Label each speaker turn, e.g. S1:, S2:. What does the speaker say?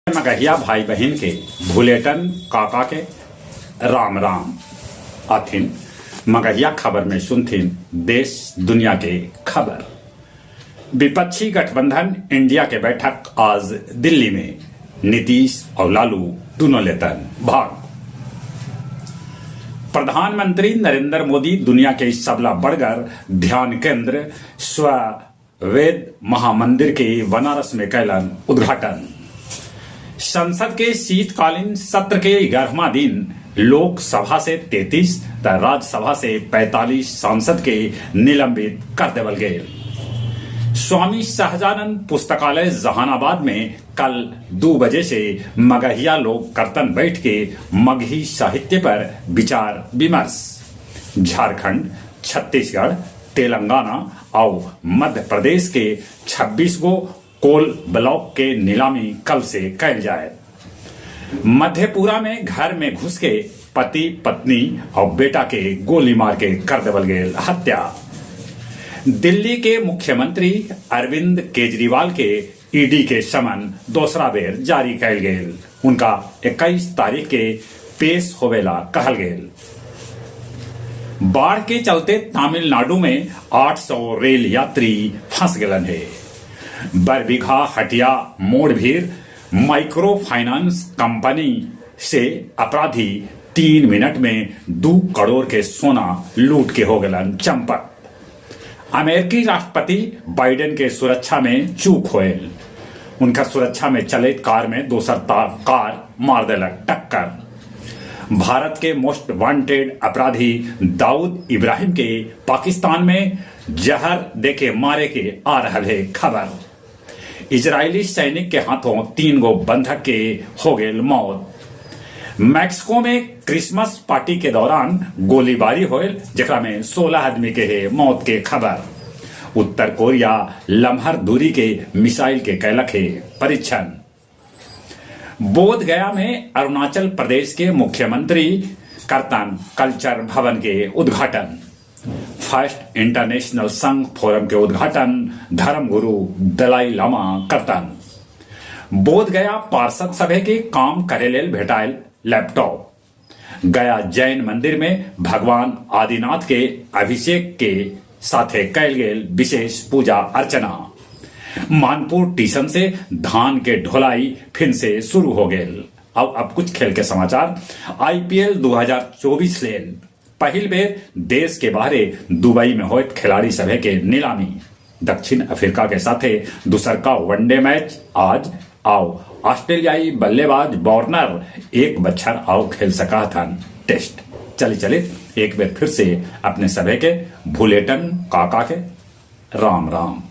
S1: मगहिया भाई बहिन के भुलेटन काका के राम राम। आथिन मगहिया खबर में सुनथिन देश दुनिया के खबर। विपक्षी गठबंधन इंडिया के बैठक आज दिल्ली में, नीतीश और लालू दोनों लेतन भाग। प्रधानमंत्री नरेंद्र मोदी दुनिया के सबला बड़गर ध्यान केंद्र स्व वेद महामंदिर के बनारस में कैलन उद्घाटन। संसद के शीतकालीन सत्र के 11वां दिन लोकसभा से 33 त राज्यसभा से 45 सांसद के निलंबित कर देवल गेल। स्वामी सहजानंद पुस्तकालय जहानाबाद में कल 2 बजे से मगहिया लोग करतन बैठ के मगही साहित्य पर विचार विमर्श। झारखंड, छत्तीसगढ़, तेलंगाना आउ मध्य प्रदेश के 26 गो कोल ब्लॉक के नीलामी कल से कैल जाए। मधेपुरा में घर में घुस के पति पत्नी और बेटा के गोली मार के कर देवल गेल हत्या। दिल्ली के मुख्यमंत्री अरविंद केजरीवाल के ईडी के समन दोसरा बेर जारी कैल गेल। उनका 21 तारीख के पेश होवेला कहल गेल। बाढ़ के चलते तमिलनाडु में 800 रेल यात्री फंस गलन हे। बरबीघा हटिया मोड़ भीर माइक्रो फाइनेंस कंपनी से अपराधी 3 मिनट में 2 करोड़ के सोना लूट के हो गलन चंपत। अमेरिकी राष्ट्रपति बाइडेन के सुरक्षा में चूक होयल। उनका सुरक्षा में चलित कार में दोसर कार मार देलक टक्कर। भारत के मोस्ट वांटेड अपराधी दाऊद इब्राहिम के पाकिस्तान में जहर देके मारे के आ रहा है खबर। इजरायली सैनिक के हाथों 3 गो बंधक के हो गेल मौत। मैक्सिको में क्रिसमस पार्टी के दौरान गोलीबारी होयल, जेकरा में 16 आदमी के है मौत के खबर। उत्तर कोरिया लम्हर दूरी के मिसाइल के कैलक है परीक्षण। बोध गया में अरुणाचल प्रदेश के मुख्यमंत्री करतन कल्चर भवन के उद्घाटन। फर्स्ट इंटरनेशनल संघ फोरम के उद्घाटन धर्मगुरु दलाई लामा करतन। बोध गया पार्षद सभा के काम करे लेल भेटायल लैपटॉप। गया जैन मंदिर में भगवान आदिनाथ के अभिषेक के साथे कैल गेल विशेष पूजा अर्चना। मानपुर टीसन से धान के ढोलाई फिर से शुरू हो गेल। अब कुछ खेल के समाचार। आईपीएल 2024 लेल पहिल बेर देश के बाहरे दुबई में होत खिलाड़ी सभे के नीलामी। दक्षिण अफ्रीका के साथे दूसर का वनडे मैच आज आओ। ऑस्ट्रेलियाई बल्लेबाज वार्नर 1 बच्छर आओ खेल सका थन टेस्ट। चले चले एक बेर फिर से अपने सभे के भुलेटन काका के राम राम।